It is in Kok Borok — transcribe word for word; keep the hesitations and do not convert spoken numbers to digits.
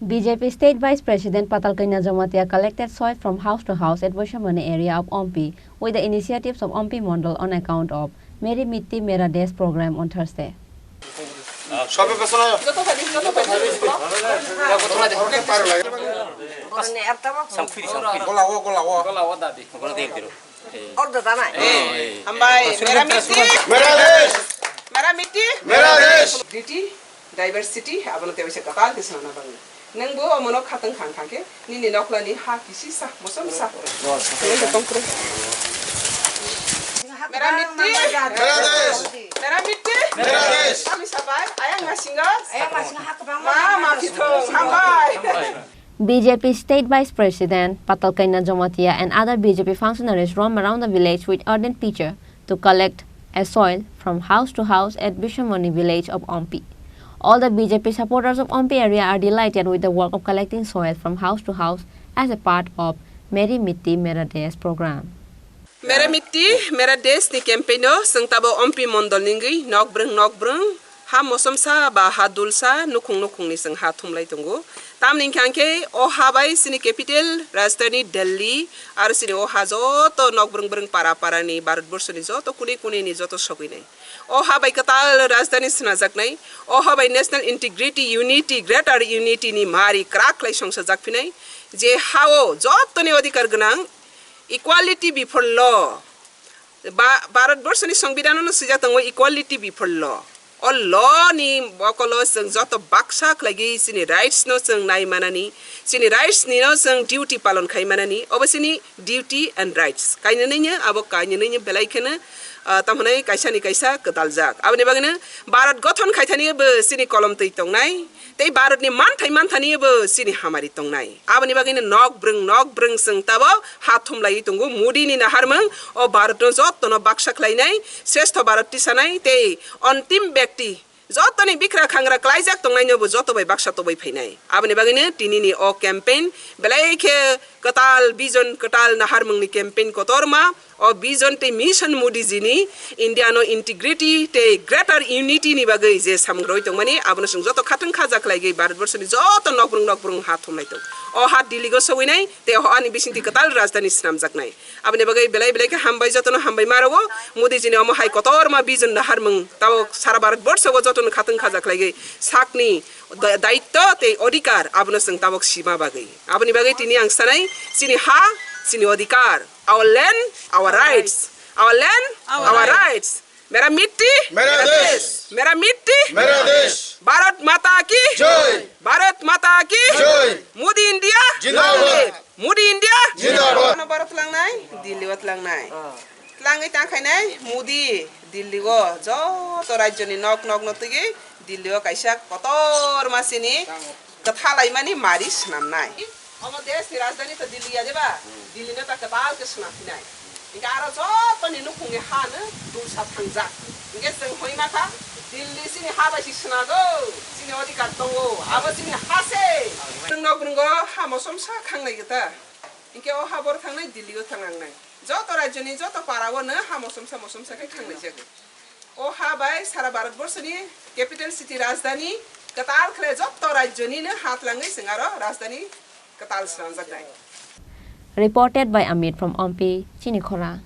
B J P State Vice President Patal Kanya Jamatia collected soil from house to house at Boisamani area of Ompi with the initiatives of Ompi Mondal on account of Meri Mitti Mera Desh program on Thursday. Hambai, Mera Mitti. Mera Mitti. Mera Desh. Duty, diversity, abono tei waisa kwtal khe swnamna bagwi. Nwngbo omono khatwng kha wngkha khe nini noklani ha kisisa, mosomsa. Mera Mitti. Mera Desh. Mera Mitti. Mera Desh. Kami sabai, ayang masingo. Ayang masingo ha kwbangma. Ma, ma pithong, hambai. B J P State Vice President Patal Kanya Jamatia and other B J P functionaries roam around the village with ardent pitcher to collect a soil from house to house at Bishamoni village of Ompi. All the B J P supporters of Ompi area are delighted with the work of collecting soil from house to house as a part of Meri Mitti Mera Desh program. Mera Mitti, Mera Desh ni campaign o chwng tabo Ompi Mondol ni wngwi nokbrwng nokbrwng ha mosomsa ba ha dulsa nukhung nukhung ni chwng ha thumlai tongo. Tamni hwnkha khe o ha bai chini capital rajdhani Delhi aro chini o ha joto nokbrwng brwng para para ni Bharat borsho ni joto kuni kuni ni joto sogwi nai. O ha bai kwtal rajdhani swnajaknai. O ha bai national integrity, unity, greater unity ni mari kwrak khlai songsajak phinai. Je ha o joto ni odhikar gwnang, equality before law. Ba-, Bharat borsho ni Songbidan no swijak tongo equality before law. O law ni bokolo chwng joto baksa khlaigwi chini rights no chwng nai manani, chini rights ni no chwng duty palon khai manani, obo chini duty and rights. Kainwi nini abo kainwi nini belai kheno, ah, tamo hwnwi kaisa ni kaisa kwtaljak. Aboni bagwino Bharat gothon khai thani bo chini kolom twi tongnai. Tei Bharatni manthai manthani bo chini hamari tongnai. Aboni bagwino nokbrwng nokbrwng chwng tabok ha thumlaiwi tongo. Modi ni naharmung o Bharatno jotono baksa khlainai, srestho Bharat tisanai tei ontim byakti jotoni bikra khangra klaijak tongnaino bo joto bai baksa tobwi phainai. Aboni bagwino tinini o campaign belai khe kwtal vision, kwtal naharmungni campaign kotorma. O vision tei mission Modi ji ni India no integrity tei greater unity ni bagwi je samung rwi tongmani, abono chwng joto khatwng khaja khlaigwi Bharat borsho ni joto nokbrwng nokbrwng ha thumlai tong. O ha Delhi go sogwinai tei o ani bisingtwi kwtal rajdhani swnamjaknai. Aboni bagwi belai belai khe hambai, jotono hambai ma rwo. Modi ji ni omo hai kotorma vision naharmung tabok sara Bharat borsho go jotono khatwng khaja khlaigwi sakni da-, daitto tei odhikar abono chwng tabok sima bagwi. Aboni bagwi tini ang sanai chini ha, chini odhikar. Our land, our rights. Our land, our rights. Mera mitti, mera desh. Mera mitti, mera desh. Bharat Mata ki jai. Bharat Mata ki jai. Modi India, jindabad. Modi India, jindabad. Ano Bharat tlangnai, Delhi o tlangnai. Tlangwi tang khainai Modi, Delhi o joto rajyo ni nok nok no twiwi Delhi o kaisa kotor ma chini kwthalaimani mari swnamnai. Omo desh ni rajdhani to Delhi ya de ba? Delhi no ta kwtal khe swnam phinai. Hinkhe aro joto ni nukhung ni ha no dulsa thangjak. Hinkhe chwng hoi ma kha Delhi chini ha bai si swnago, chini odhikar tongo, abo chini ha se. Chwng nok brwngo ha mosomsa khangnai kwta. Hinkhe o ha bor thangnai Delhi o thangnai. Joto rajyo ni joto para o no ha mosomsa mosomsa khe khangnai jago. O ha bai sara Bharat borsho ni capital city rajdhani kwtal khle jotto rajyo ni no ha tlangwi chwng aro rajdhani kwtal swnamjaknai. Reported by Amit from Ompi, Chinikhora.